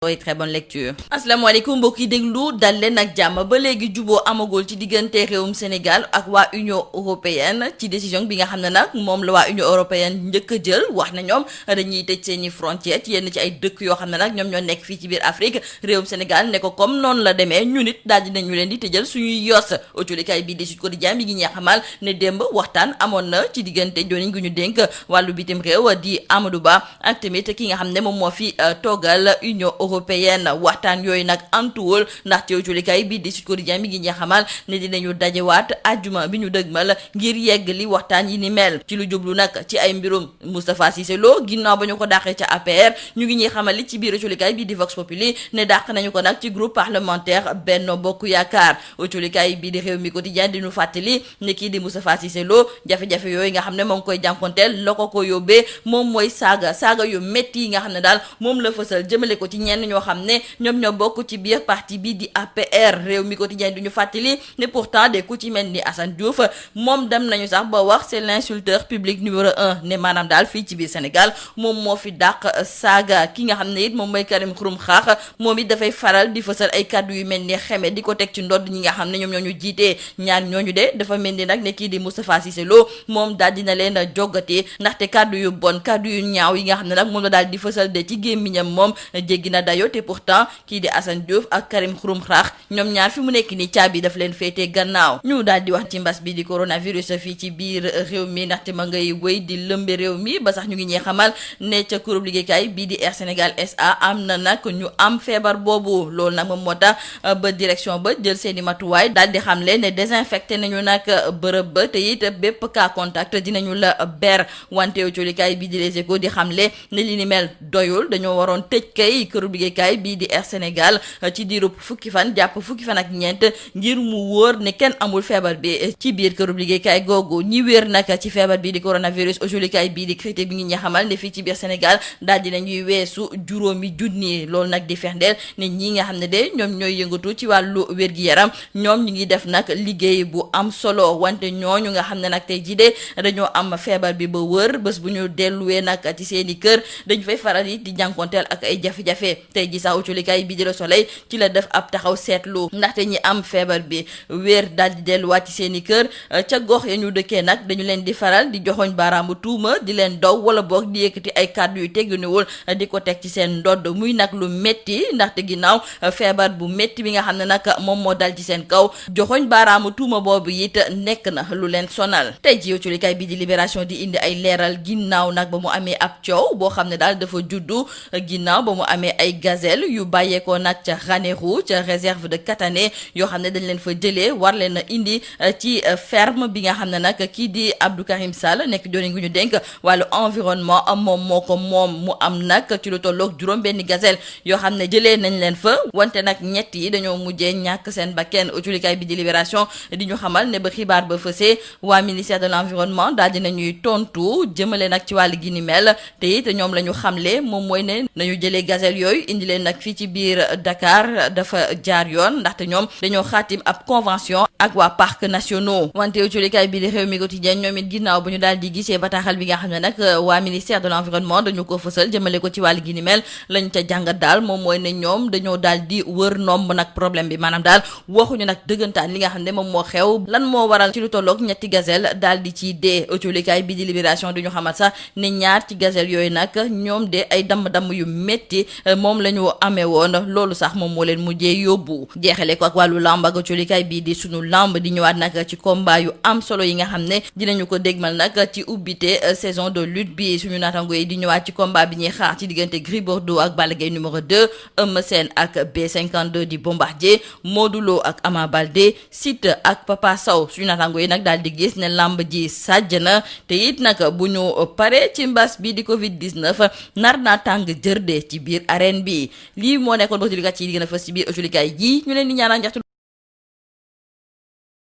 Oui, très bonne lecture. asalaamaaleykum mbokk yi déglu dal leen ak jàmm ba léegi juboo amagul ci diggante réewum Sénégal ak waa Union européenne ci décision bi nga xam ne nag moom la waa Union européenne njëkk a jël wax na ñoom dañuy tëj seeni frontière ci yenn ci ay dëkk yoo xam ne nag ñoom ñoo nekk fii ci biir Afrique réewum Sénégal ne ko comme noonu la demee ñu nit daal dinañu leen di tëjal suñuy yos autolikaay bii di Sud Quotidien bi ngi ñee xamal ne démb waxtaan amoon na ci diggante joniñ gu ñu dénk wàllu bitim réew di Amadou Ba ak tamit ki nga xam ne moom moo fi toogal Union européenne waxtaan yooyu nag antuwul ndaxte autolikaay bii di Sud Quotidien mi ngi ñee xamal ne dinañu dajewaat ajjuma bi ñu dëgmal ngir yegg li waxtaan yi ni mel ci lu jublu nag ci ay mbirum Moustapha Cissé Lo ginnaaw ba ñu ko dàqee ca APR ñu ngi ñuy xamal li ci biir autolikaay bii di Vox Populi ne dàq nañu ko nag ci groupe parlementaire Benno Bokk Yaakaar autolikaay bii di Rewmi Quotidien di ñu fàttali ne kii di Moustapha Cissé Lo jafe-jafe yooyu nga xam ne moom koy jànkonteel la ko yóbbee moom mooy saaga yu métti yi nga xam ne daal moom la fësal jëmale ko ci ñenn ñoo xam ne ñoom ñoo bokk ci biir parti bi di APR Rewmi Quotidien du ñu fàttali ne pourtant de ku ci mel ni Assane Diouf moom dem nañu sax ba wax c'est l'insulteur public numéro 1 ne maanaam daal fii ci biir Sénégal moom moo fi dàq saaga ki nga xam ne it moom mooy Karim Xurum Xaax moom it dafay faral di fësal ay kàddu yu mel ni xeme di ko teg ci ndodd ñi nga xam ne ñoom ñoo ñu jiitee ñaar ñooñu de dafa mel ni nag ne kii di Moustapha Cissé Lo moom daal dina leen a joggati ndaxte kàddu yu bon kàddu yu ñaaw yi nga xam ne nag moom la daal di fësal de ci gémmiñam moom jéggi na dayo te pourtant kii di Assane Diouf ak Karim Xurum Xaax ñoom ñaar fi mu nekk ni caabi daf leen féetee gannaaw ñu daal di wax ci mbas bi di coronavirus fii ci biir réew mi ndaxte ma ngay wéy di lëmbe réew mi ba sax ñu ngi ñee xamal ne ca kuréel liggéeykaay bii di Air Sénégal SA am na nag ñu am feebar boobu loolu nag moom moo tax ba direction ba jël seeni matuwaay daal di xamle ne désinfecté nañu nag bërëb ba te it bépp cas contact dinañu la ber wante colikaay bii di Les Échos di xamle ne li ni mel doyul dañoo waroon tëj kay kuréel liggéeykaay bii di Air Sénégal ci diirub fukki fan jàpp fukki fan ak ñeent ngir mu wóor ne kenn amul feebar bi ci biir këru liggéeykaay googu ñi wér nag ci feebar bi di coronavirus autolikaay bii di critique bi ngi ñi xamal ne fii ci biir Sénégal daal dina ñuy weesu juróomi junni loolu nag di fexndeel ne ñi nga xam ne de ñoom ñooy yëngatu ci wàllu wér-gi-yaram ñoom ñu ngi def nag liggéey bu am solo wante ñooñu nga xam ne nag tey jii de dañoo am feebar bi ba wër bés bu ñu delluwee nag ci seeni kër dañu fay faral yi di jànkonteel ak ay jafe-jafe tey ji sax autolikaay bii di Le Soleil ci la def ab taxaw seetlu ndaxte ñi am feebar bi wéer daal di delluwaat ci seeni kër ca gox ya ñu dëkkee nag dañu leen di faral di joxoñ baaraamu tuuma di leen daw wala boog di yëkkati ay kàddu yu tegginuwul di ko teg ci seen ndodd muy nag lu métti ndaxte ginnaaw feebar bu métti bi nga xam ne nag moom moo dal ci seen kaw joxoñ baaraamu tuuma boobu it nekk na lu leen sonal tey ji autolikaay bii di Libération di indi ay leeral ginnaaw nag ba mu amee ab coow boo xam ne daal dafa juddu ginnaaw ba mu amee ay gazelle yu bàyyeekoo nag ca Ranérou ca réserve de Katané yoo xam ne dañ leen fa jëlee war leen a indi ci ferme bi nga xam ne nag kii di Abdou Karim Sall nekk joriñ gu ñu dénk wàllu environnement moom moo ko moom mu am nag ci lu tolloog juróom benn gazelle yoo xam ne jëlee nañ leen fa wante nag ñett yi dañoo mujjee ñàkk seen bakken autolikaay bi di Libération di ñu xamal ne ba xibaar ba fësee waa ministère de l'environnement daal dina ñuy tontu jëmale nag ci wàllu gi ni mel te it ñoom la ñu xamle moom mooy ne nañu jëlee gazelle yooyu indi leen nag fii ci biir Dakar dafa jaar yoon ndaxte ñoom dañoo xaatim ab convention ak waa parcs nationaux wante autolikaay bi di Rewmi Quotidien ñoom it ginnaaw bu ñu daal di gisee bataaxal bi nga xam ne nag waa ministère de l'environnement dañu ko fësal jëmale ko ci wàllu gi ni mel lañ ca jàngat daal moom mooy ne ñoom dañoo daal di wër nomb nag problème bi maanaam daal waxuñu nag dëggantaan li nga xam ne moom moo xew lan moo waral ci lu tolloog ñetti gazelle daal di ci dee autolikaay bi di Libération du ñu xamal sax ne ñaar ci gazelle yooyu nag ñoom de ay damm-damm yu métti moom la ñu amee woon loolu sax moom moo leen mujjee yóbbu jeexale ko ak wàllu lamb ak autolikaay bi di sunu lamb di ñëwaat nag ci combat yu am solo yi nga xam ne dinañu ko dégmal nag ci ubbite saison de lutte bi suñu naataango yi di ñëwaat ci combat bi ñuy xaar ci diggante Gris Bordeaux ak Balla Gaye numéro 2 Eumeu Sène ak B52 di Bombardier Modou Lo ak Ama Baldé Siteu ak Papa Sow suñu naataango yi nag daal di gis ne lamb ji sàjj na te it nag bu ñu pare ci mbas bi di Covid 19 nar naa tàng jërde ci biir arène bi lii moo nekkoon ba autolikaay yi di gën a fës ci biir autolikaay ji ñu leen di ñaanal njaxtu